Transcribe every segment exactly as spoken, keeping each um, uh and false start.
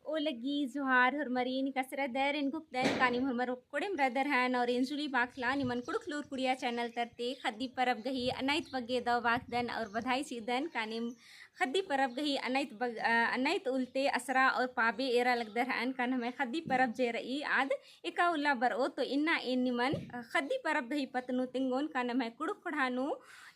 ओ लग्गी जोहार होरमारिन, एकासे रअदर? एन गुप्तन का नीम होरमर कोड़ेम रअदर हन और एन्जुली बाखला निमन कुँड़ुख़ लूर कुड़िया channel तरती ख़द्दी परब गही अनाइत बग्गे दव बाखदन और बधाई चिअदन का नीम ख़द्दी परब गही अनाइत बग-, अ, अनाइत उल्ला ती असरा और पाबे एरा लगदर हन का नम्है ख़द्दी परब जे रई आद एका उल्ला बरओ। तो इन्ना एन निमन, अ, ख़द्दी परब गही पत्त नू तेंगोन का नम्है कुँड़ुख़ ख़ोंड़हा नू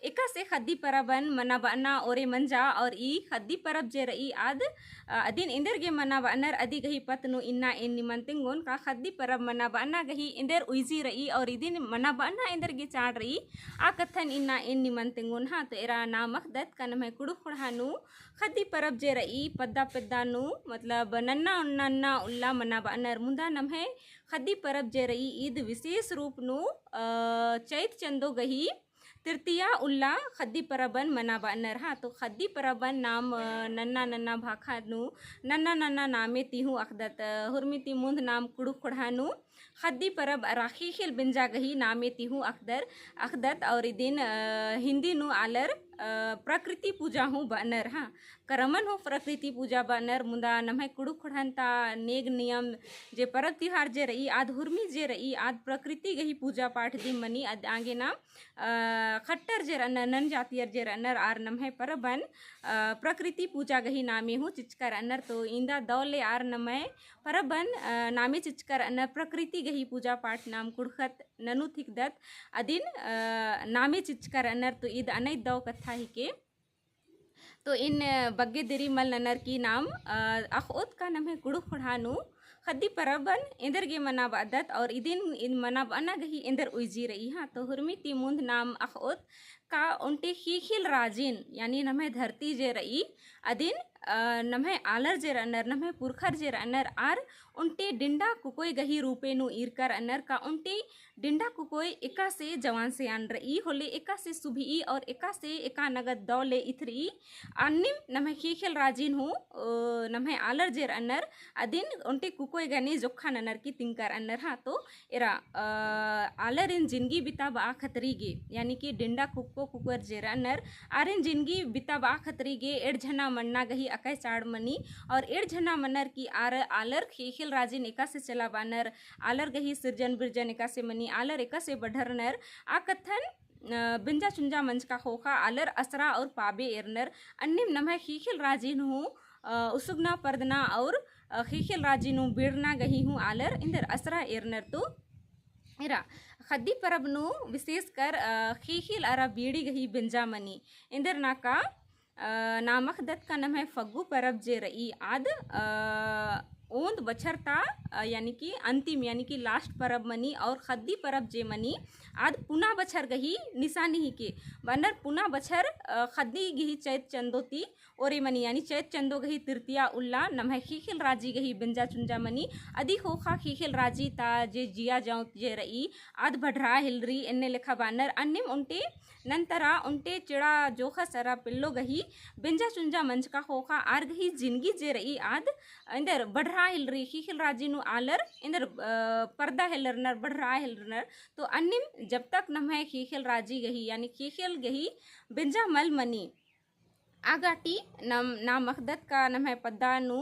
एकासे ख़द्दी परबन मनाबअना ओरे मंजा और ई ख़द्दी परब जे रई आद, अ, अदिन एन्देर गे मनाबअनर अदी गही पत्त नू इन्ना एन निमन तेंगोन का ख़द्दी परब मनाबअना गही एन्देर उइजी रई और इदिन मनाबअना एन्देर गे चाड़ रई आ कत्थन इन्ना एन निमन तेंगोन। हाँ, तो एरा नाम अख़दत का नम्है कुँड़ुख़ ख़ोंड़हा नू ख़द्दी परब जे रई पद्दा पद्दा नू मतलब नन्ना नन्ना उल्ला मनाबअनर मुन्दा नम्है ख़द्दी परब जे रई ईद विशेष रूप नू, अ, चैत चंदो गही तृतीया उल्ला ख़द्दी परबन मनाबअनर। हाँ, तो ख़द्दी परबन नाम, अ, नन्ना नन्ना भाखा नू नन्ना नन्ना नामे ती हूँ अख़दत। अ, हुरमी ती मुन्द नाम कुँड़ुख़ ख़ोंड़हा नू ख़द्दी परब अरा ख़ेख़ेल बेंजा गही नामे ती हूँ अख़दर, अख़दत और इदिन, अ, हिन्दी नू आलर, अ, प्रकृति पूजा हूँ बअनर। हाँ, करमन हूँ प्रकृति पूजा बअनर मुन्दा नम्है कुँड़ुख़ ख़ोंड़हन ता नेग नियम जे परब तिहार जे रई आद हुरमी जे रई आद प्रकृति गही पूजा पाठ दिम मनी। अद आगे नाम अ, ख़ट्टर जे रअनर, नन जातियर जे रअनर, आर नम्है परबन, अ, प्रकृति पूजा गही नामे हूँ चिचका रअनर। तो इन्दा दव ले आर नम्है परबन, अ, नामे चिचका रअनर, प्रकृति गही पूजा पाठ नाम कुँड़ुख़त ननु थिकदत, अदिन, अ, नामे चिचका रअनर। तो ईद अनाइत दव कत्था हिके। तो एन बग्गे देरी मल ननर की नाम, अ, अख़ओत का नम्है कुँड़ुख़ ख़ोंड़हा नू ख़द्दी परबन एन्देर गे मनाबअदत और इदिन, इदिन मनाबअना गही एन्देर उइजी रई। हाँ, तो हुरमी ती मुन्द नाम अख़ओत का ओन्टे ख़ेख़ेल राजिन, यानी नम्है धरती जे रई, अदिन, अ, नम्है आलर जे रअनर, नम्है पुरखर जे रअनर, आर ओन्टे डिंडा कुकोय गही रूपे नू ईरका रअनर का ओन्टे डिंडा कुकोय एकासे जवान सयान रई होले एकासे सुभिई और एकासे एका नगद दव ले इथरई। अन्निम नम्है ख़ेख़ेल राजिन हूँ, अ, नम्है आलर जे रअनर, अदिन ओन्टे कुकोय गने जोक्खा ननर की तिंकर रअनर। हाँ, तो एरा, अ, आलरिन जिनगी बिताबआ खतरी गे, यानी कि डिंडा कुक्को कुकोयर जे रअनर, आरिन जिनगी बिताबआ खतरी गे एंड़ झना मन्ना गही अकय चाड़ मनी, और एंड़ झना मनर की आर आलर ख़ेख़ेल राजिन एकासे चलाबअनर, आलर गही सिरजन बिरजन एकासे मनी, आलर एकासे बढ़रनर, आ कत्थन, अ, बेंजा चुंजा मंजका ख़ोख़ा आलर असरा और पाबे एरनर। अन्निम नम्है ख़ेख़ेल राजिन हूँ, अ, उसुगना परदना और, अ, ख़ेख़ेल राजिन हूँ बेड़ना गही हूँ आलर एन्देर असरा एरनर। तो एरा ख़द्दी परब नू विशेषकर, अ, ख़ेख़ेल अरा बेड़ी गही बेंजा मनी। एन्देर नाका अ, नाम अख़दत का नम्है फग्गु परब जे रई आद, अ, ओन्द बछर ता, अ, यानी कि अन्तिम, यानी कि last परब मनी और ख़द्दी परब जे मनी आद पुना बछर गही निसानी हिके। बअनर पुना बछर, अ, ख़द्दी गही चैत चंदो ती ओरे मनी, यानी चैत चंदो गही तृतीया उल्ला नम्है ख़ेख़ेल राजी गही बेंजा चुंजा मनी। अदी ख़ोख़ा ख़ेख़ेल राजी ता जे जिया जौत जे रई आद बढ़रआ हेलरी एन्ने लेखा बअनर। अन्निम ओन्टे नन्तरा ओन्टे चिड़ा जोखस अरा पेल्लो गही बेंजा चुंजा मंजका ख़ोख़ा आर गही जिनगी जे रई आद एन्देर बढ़रआ हेलरी। ख़ेख़ेल राजी नू आलर एन्देर, अ, परदा हेलरनर, बढ़रआ हेलरनर। तो अन्निम जब तक नम्है ख़ेख़ेल राजी गही यानी ख़ेख़ेल गही बेंजा मल मनी आगा ती नाम, नाम अख़दत का नम्है पद्दा नू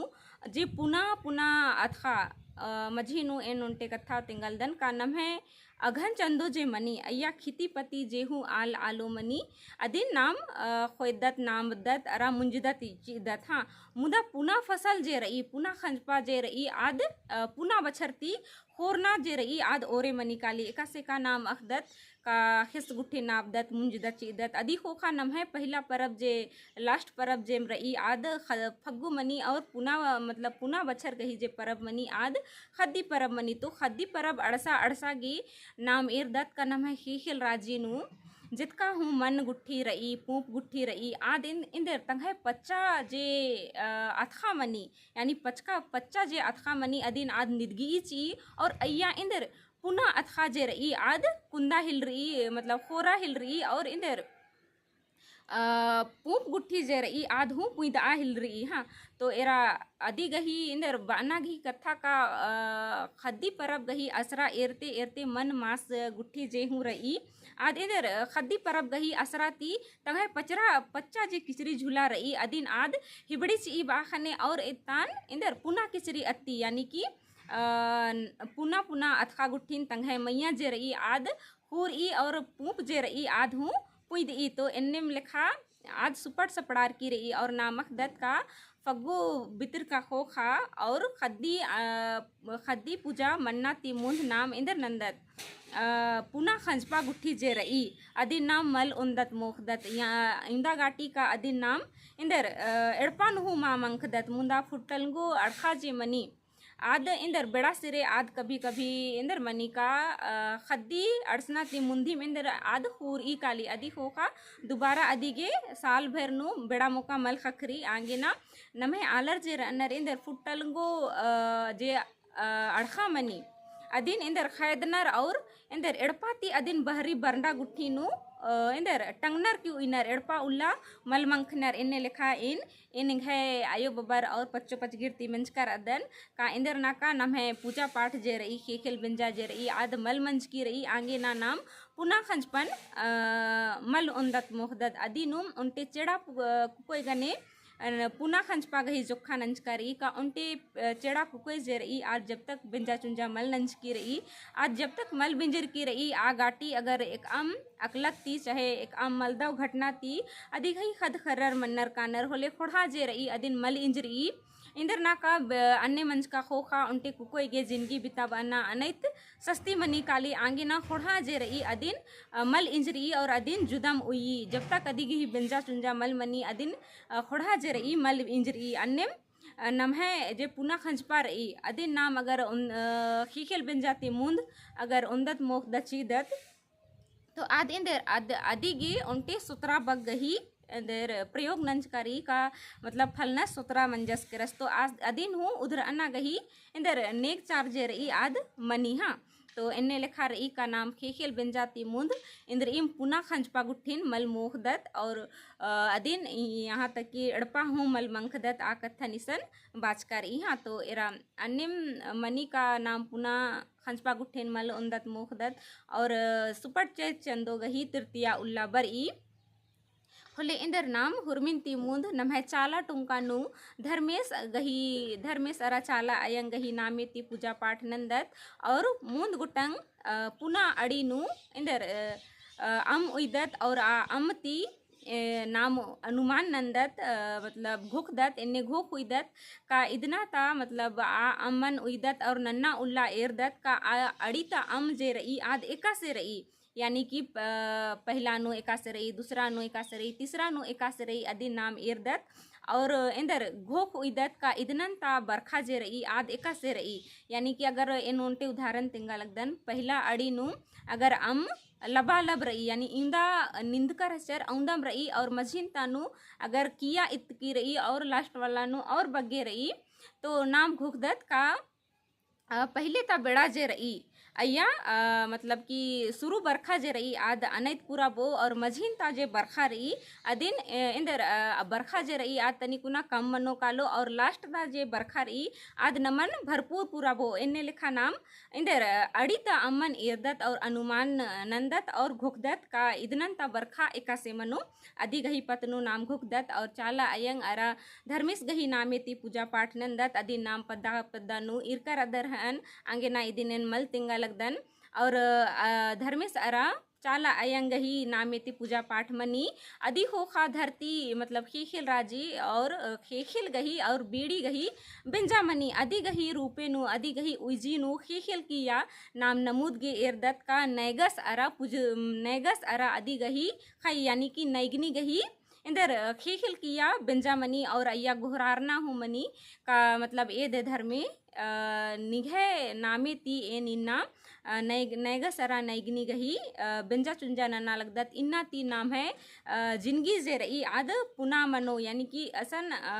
जे पुना पुना अतख़ा, अ, मझी नू एन ओन्टे कत्था तिंगलदन का नम्है अगहन चंदो जे मनी, अइय्या खिती पती जे हूँ आल आलो मनी, अदिन नाम, अ, ख़ोयदत, नामदत, अरा मुंजदत चिअदत। हाँ, मुदा पुना फसल जे रई, पुना खंजपा जे रई, आद, अ, पुना बछर ती ख़ोरना जे रई, आद ओरे मनी काली, एकासे का नाम अख़दत, का ख़ेस गुट्ठी नापदत, मुंजदत चिअदत। अदी ख़ोख़ा नम्है पहिला परब जे last परब जेम रई आद ख-, फग्गु मनी और पुना, मतलब पुना बछर गही जे परब मनी आद ख़द्दी परब मनी। तो ख़द्दी परब अंड़सा अंड़सा गे नाम एरदत का नम्है ख़ेख़ेल राजी नू जेतका हूँ मन गुट्ठी रई, पूंप गुट्ठी रई, आद एन-, एन्देर तंग्है पच्चा जे, अ, अतख़ा मनी, यानी पचका, पच्चा जे अतख़ा मनी अदिन आद निदगी चिई और अइय्या एन्देर पुना अतख़ा जे रई आद कुन्दा हेलरी, मतलब ख़ोरा हेलरी और एन्देर अ, पूंप गुट्ठी जे रई, आद हूँ पुइदआ हेलरई, हाँ। तो एरा अदी गही, एन्देर बअना गही कत्था का, अ, ख़द्दी परब गही असरा एरते एरते मन मास गुट्ठी जे हूँ रई। आद एन्देर ख़द्दी परब गही असरा ती तंग्है पचरा, पच्चा जे किचरी झूला रई, अदिन आद हिबड़ी चिई बआ ख़ने और एत्तान एन्देर पुना किचरी अत्ती, यानी कि, अ, पुना पुना अतख़ा गुट्ठिन तंग्है मइय्याँ जे रई आद हूरई और पूंप जे रई आद हूँ पुइदई। तो एन्नेम लेखा आद सुपड़ सपड़ारकी रई और नाम अख़दत का फग्गु बितर का ख़ोख़ा और ख़द्दी, अ, ख़द्दी पूजा मन्ना ती मुन्द नाम एन्देर नन्दत, अ, पुना ख़ंजपा गुट्ठी जे रई, अदिन नाम मल ओन्दत मोख़दत, या इवंदा गाटी का अदिन नाम एन्देर, अ, एड़पा नू हूँ मा मंख़दत, मुन्दा फुट्टलंगो अड़ख़ा जे मनी, आद एन्देर बेड़ा सिरे आद कभी कभी एन्देर मनी का, अ, ख़द्दी अंड़सना ती मुन्दिम एन्देर आद हूरई काली, अदी ख़ोख़ा दुबारा अदी गे साल भर नू बेड़ा मोका मल ख़क्खरई। आंगे ना नम्है आलर जे रअनर एन्देर फुट्टलंगो, अ, जे, अ, अड़ख़ा मनी, अदिन एन्देर ख़ैदनर और एन्देर एड़पा ती अदिन बहरी बरंडा गुट्ठी नू, अ, एन्देर टंगनर की उइनर, एड़पा उल्ला मल मंख़नर। एन्ने लेखा एन एन एंग्है आयो बबर और पच्चो पचगिर ती मंजका रअदन का एन्देर ना का नम्है पूजा पाठ जे रई, ख़ेख़ेल बेंजा जे रई, आद मल मंजकी रई, आंगे ना नाम पुना ख़ंजपन, अ, मल ओन्दत मोख़दत। अदिनुम ओन्टे चेड़ा पु-, अ, कुकोय गने, अ, पुना ख़ंजपा गही जोक्खा नंजका रई का ओन्टे, अ, चेड़ा कुकोय जे रई, आद जब तक बेंजा चुंजा मल नंजकी रई, आद जब तक मल बेंजरकी रई, आ गाटी अगर एकअम अकलक ती, चाहे एकअम मलदव घटना ती, अदी गही ख़द्द ख़र्रर मन्नर कानर होले ख़ोंड़हा जे रई, अदिन मल इंजरई। एन्देर ना का ब-, अन्ने मंजका ख़ोख़ा ओन्टे कुकोय गे जिनगी बिताबअना अनैत सस्ती मनी काली। आंगे ना ख़ोंड़हा जे रई, अदिन, अ, मल इंजरई और अदिन जुदम उइई। जब तक अदी गही बेंजा चुंजा मल मनी, अदिन, अ, ख़ोंड़हा जे रई, मल इंजरई। अन्नेम, अ, नम्है जे पुना ख़ंजपा रई, अदिन नाम अगर ओन-, अ, ख़ेख़ेल बेंजा ती मुन्द अगर ओन्दत मोख़दत चिदत, तो आद एन्देर अद-, अदी गे ओन्टे सोतरा बग्गे गही एन्देर प्रयोग नंजका रई का, मतलब फलनस सोतरा मंजस केरस। तो आस-, अदिन हूँ उधरअना गही एन्देर नेग चार जे रई आद मनी, हाँ। तो एन्ने लेखा रई का नाम ख़ेख़ेल बेंजा ती मुन्द एन्देरइम पुना ख़ंजपा गुट्ठिन मल मोख़दत और, अ, अदिन यहाँ तक कि एड़पा हूँ मल मंख़दत, आ कत्थन इसन बाचका रई, हाँ। तो एरा अन्नेम मनी का नाम पुना ख़ंजपा गुट्ठिन मल ओन्दत मोख़दत और, अ, सुपट चैत चंदो गही तृतीया उल्ला बरई। होले एन्देर नाम हुरमिन ती मुन्द नम्है चाला टोंका नू धर्मेस गही, धर्मेस अरा चाला अयंग गही नामे ती पूजा पाठ नन्दत और मुन्द गुटंग, अ, पुना अड़ी नू एन्देर, अ, अ, अम उइदत और आ अम ती ए, नाम अनुमान नन्दत, अ, मतलब घोखदत, एन्ने घोख उइदत का इदना ता, मतलब आ अम्मन उइदत और नन्ना उल्ला एरदत का आ अड़ी ता अम जे रई आद एकासे रई, यानी कि प-, पहिला नू एकासे रई, दूसरा नू एकासे रई, तीसरा नू एकासे रई, अदिन नाम एरदत। और एन्देर घोख उइदत का इदनन ता बरखा जे रई आद एकासे रई, यानी कि अगर एन ओन्टे उदाहरण तेंगा लगदन, पहिला अड़ी नू अगर अम लबालब रई, यानी इवंदा निंदका रहचर अवंदम रई, और मझिन ता नू अगर किया इतकी रई, और last वाला नू और बग्गे रई, तो नाम घोखदत का, अ, पहिले ता बेड़ा जे रई, अइय्या, अ, मतलब कि शुरू बरखा जे रई, आद अनैत पूरा बओ, और मझिन ता जे बरखा रई, अदिन, अ, एन्देर, अ, बरखा जे रई, आद तनिकुना कम मनो कालो, और last ता जे बरखा रई, आद नमन भरपूर पूरा बओ। एन्ने लेखा नाम एन्देर अड़ी ता अम्मन एरदत और अनुमान नन्दत और घोखदत का इदनन ता बरखा एकासे मनो, अदी गही पत्त नू नाम घोखदत और चाला अयंग अरा धर्मेस गही नामे ती पूजा पाठ नन्दत, अदिन नाम पद्दा पद्दा नू इरकर अदर हन, आंगे ना इदिन एन मल तेंगा लगदन। और, अ, धर्मेस अरा चाला अयंग गही नामे ती पूजा पाठ मनी, अदी ख़ोख़ा धरती मतलब ख़ेख़ेल राजी और, अ, ख़ेख़ेल गही और बीड़ी गही बेंजा मनी, अदी गही रूपे नू, अदी गही उइजी नू ख़ेख़ेल किया नाम नमूद गे एरदत का नैगस अरा पुज-, नैगस अरा अदी गही ख़ई, यानी कि नैगनी गही एन्देर, अ, ख़ेख़ेल किया बेंजा मनी और अइय्या गोहरारना हूँ मनी का मतलब एदे धर्मे अ, निंग्है नामे ती एन इन्ना, अ, नैग-, नैगस अरा नैगनी गही, अ, बेंजा चुंजा नन्ना लगदत। इन्ना ती नम्है, अ, जिनगी जे रई आद पुना मनो, यानी कि असन, अ,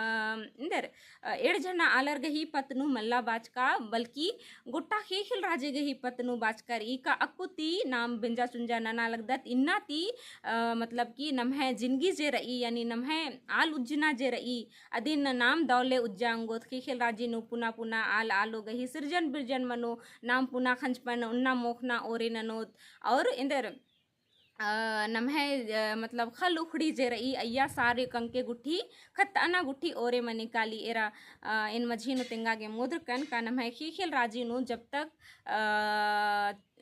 एन्देर, अ, एंड़ झना आलर गही पत्त नू मल्ला बाचका, बल्कि गोट्टा ख़ेख़ेल राजी गही पत्त नू बाचका रई का अक्कु ती नाम बेंजा चुंजा नन्ना लगदत। इन्ना ती, अ, मतलब कि नम्है जिनगी जे रई, यानी नम्है आल उज्जना जे रई, अदिन नाम दौले उज्जा ओंगोत। ख़ेख़ेल राजी नू पुना पुना आल आलो गही सिरजन बिरजन मनो, नाम पुना खंजपन उन्ना मोख़ना ओरे ननोत। और एन्देर, अ, नम्है, अ, मतलब ख़ल्ल उखड़ी जे रई अइय्या सारे कंके गुट्ठी ख़द्दअना गुट्ठी ओरे मनी काली। एरा, अ, एन मझी नू तेंगा गे मोदरकन का नम्है ख़ेख़ेल राजी नू जब तक, अ,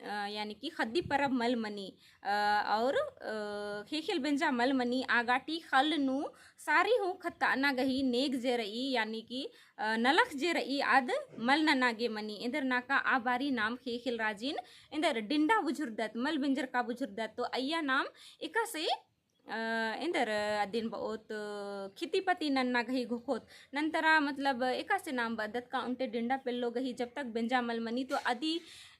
अ, यानी कि ख़द्दी परब मल मनी, अ, और, अ, ख़ेख़ेल बेंजा मल मनी, आ गाटी ख़ल्ल नू सारी हूँ ख़द्दअना गही नेग जे रई, यानी कि, अ, नलख जे रई आद मल नन्ना गे मनी। एन्देर नाका आ बारी नाम ख़ेख़ेल राजिन एन्देर डिंडा बुझुरदत, मल बेंजरका बुझुरदत। तो अइय्या नाम एकासे, अ, एन्देर अदिन बओत, अ, खितिपति नन्ना गही घोखोत। नन्तरा मतलब एकासे नाम बअदत का ओन्टे डिंडा पेल्लो गही जब तक बेंजा मल मनी तो अदी,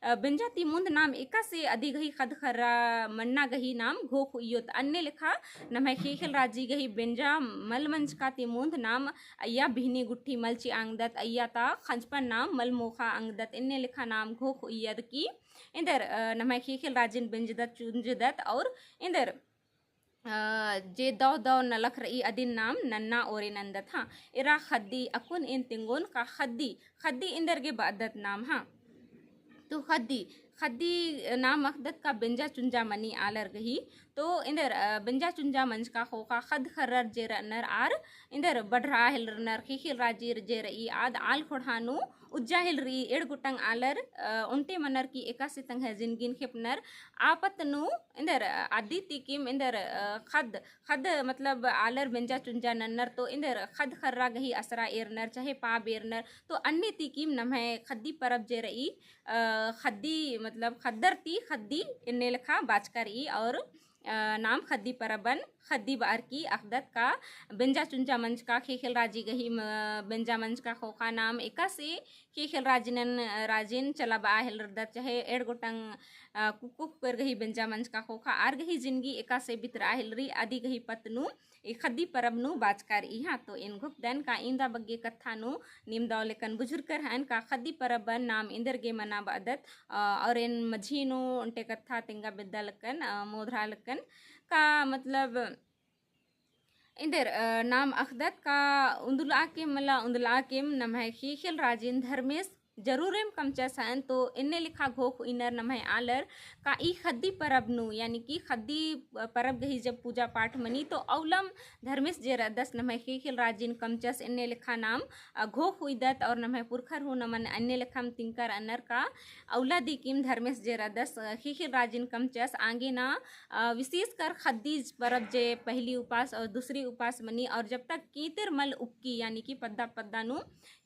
अ, बेंजा ती मुन्द नाम एकासे अदी गही ख़द्द ख़र्रा मन्ना गही नाम घोख उइयोत। अन्ने लेखा नम्है ख़ेख़ेल राजी गही बेंजा मल मंजका ती मुन्द नाम अइय्या बिहनी गुट्ठी मल चिआ ओंगदत, अइय्या ता खंजपन नाम मल मोख़ा ओंगदत। एन्ने लेखा नाम घोख उइयद की एन्देर, अ, नम्है ख़ेख़ेल राजिन बेंजदत चुंजदत और एन्देर अ, जे दौ दौ नलख रई अदिन नाम नन्ना ओरे नन्दत। हाँ, एरा ख़द्दी अक्कुन एन तेंगोन का ख़द्दी, ख़द्दी एन्देर गे बअदत नाम। हाँ, तो ख़द्दी, ख़द्दी नाम अख़दत का बेंजा चुंजा मनी आलर गही। तो एन्देर, अ, बेंजा चुंजा मंजका ख़ोख़ा ख़द्द ख़र्रर जे रअनर आर एन्देर बढ़रआ हेलरनर। ख़ेख़ेल राजी जे रई आद आल ख़ोंड़हा नू उज्जा हेलरी। एंड़ गोटंग आलर, अ, ओन्टे मनर की एकासे तंग्है जिनगिन खेपनर। आ पत्त नू एन्देर, अ, अदी तिकिम एन्देर, अ, ख़द्द, ख़द्द मतलब आलर बेंजा चुंजा नन्नर तो एन्देर ख़द्द ख़र्रा गही असरा एरनर चाहे पाब एरनर। तो अन्ने तिकिम नम्है ख़द्दी परब जे रई, अ, ख़द्दी मतलब ख़द्दर ती ख़द्दी एन्ने लेखा बाचका रई और, अ, नाम ख़द्दी परबन ख़द्दी बअर की अख़दत का बेंजा चुंजा मंजका ख़ेख़ेल राजी गही म-, बेंजा मंजका ख़ोख़ा नाम एकासे ख़ेख़ेल राजिनन, अ, राजिन चलाबआ हेलरदत, चाहे एंड़ गोटंग, अ, कुक्को कुकर गही बेंजा मंजका ख़ोख़ा आर गही जिनगी एकासे बितरआ हेलरी, अदी गही पत्त नू ई ख़द्दी परब नू बाचका रई। हाँ, तो एन घोखदन का इवंदा बग्गे कत्था नू नीम दौ लेकन बुझुरकर हन का ख़द्दी परबन नाम एन्देर गे मना बअदत, अ, और एन मझी नू ओन्टे कत्था तेंगा बेद्दा लेकन, अ, मोधरा लेकन का मतलब एन्देर, अ, नाम अख़दत का उन्दुलआ केम मला उन्दुलआ केम नम्है ख़ेख़ेल राजिन धर्मेस जरूरेम कमचस हन। तो एन्ने लेखा घोख उइनर नम्है आलर का ई ख़द्दी परब नू, यानी कि ख़द्दी परब गही जब पूजा पाठ मनी तो अउलम धर्मेस जे रअदस नम्है ख़ेख़ेल राजिन कमचस एन्ने लेखा नाम, अ, घोख उइदत और नम्है पुरखर हूँ नमन एन्ने लेखम तिंकर अनर का अउला दिकिम धर्मेस जे रअदस, अ, ख़ेख़ेल राजिन कमचस आंगे ना, अ, विशेषकर ख़द्दी परब जे पहली उपास और दूसरी उपास मनी और जब तक केतिर मल उक्की, यानी कि पद्दा पद्दा नू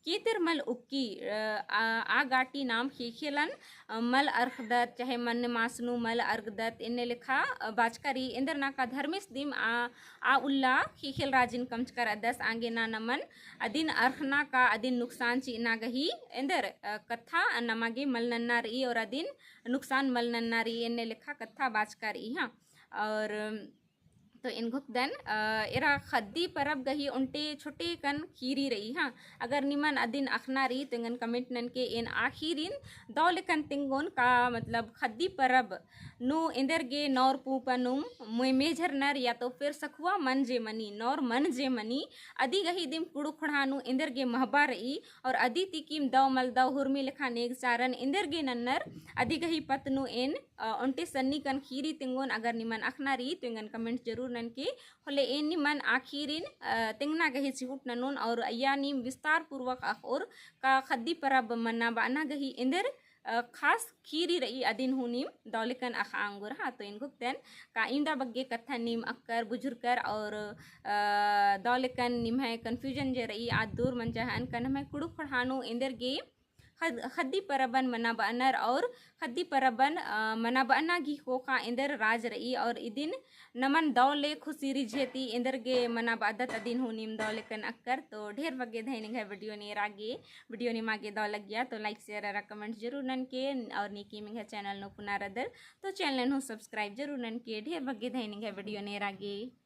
केतिर मल उक्की, अ, आ, आ गाटी नाम ख़ेख़ेलन, अ, मल अरख़दत, चाहे मन्न मास नू मल अरख़दत, एन्ने लेखा, अ, बाचका रई। एन्देर नाका धर्मेस दिम आ, आ उल्ला ख़ेख़ेल राजिन कमचका रअदस आंगे ना नमन अदिन अरख़ना का अदिन नुकसान चिअना गही एन्देर, अ, कत्था नमा गे मल नन्ना रई और अदिन नुकसान मल नन्ना रई, एन्ने लेखा कत्था बाचका रई। हाँ, और तो एन घोखदन, अ, एरा ख़द्दी परब गही ओन्टे छोटे कन ख़ीरी रई। हाँ, अगर निमन अदिन अख़ना रई तो एंगन comment ननके। एन आ ख़ीरिन दौ लेकन तेंगोन का मतलब ख़द्दी परब नू एन्देर गे नौर पूंप नुम मुय मेझरनर या तो फिर सखुआ मन जे मनी, नौर मन जे मनी, अदी गही दिम कुँड़ुख़ ख़ोंड़हा नू एन्देर गे महबा रई और अदी तिकिम दौ मल दौ हुरमी लेखा नेग चारन एन्देर गे नन्नर। अदी गही पत्त नू एन अ, ओन्टे सन्नी कन ख़ीरी तेंगोन अगर निमन अख़ना रई तो एंगन comment जरूर ननके। होले एन निमन आ ख़ीरिन, अ, तेंगना गही चिहुट ननोन और अइय्या नीम विस्तार पूर्वक अख़ओर का ख़द्दी परब मन्ना बअना गही एन्देर, अ, खास ख़ीरी रई अदिन हूँ नीम दौ लेकन अख़आ ओंगोर। हाँ, तो एन घोखदन का इवंदा बग्गे कत्था नीम अख़कर बुझुरकर और, अ, दौ लेकन निम्है confusion जे रई आद दूर मंजा हन का नम्है कुँड़ुख़ ख़ोंड़हा नू एन्देर गे खद-, खद्दी परबन मनाबअनर और खद्दी परबन, अ, मनाबअना गही ख़ोख़ा एन्देर राज रई और इदिन नमन दव ले खुशी रिझे ती एन्देर गे मनाबअदत अदिन हूँ नीम दव लेकन अक्कर। तो ढेर बग्गे धैन एंग्है video नू एरा गे। Video निमा गे दव लग्गिया तो like, share अरा comment जरूर ननके और नीकिम एंग्है channel नू पुना रअदर तो channel नू subscribe जरूर ननके। ढेर बग्गे धैन एंग्है video नू एरा गे।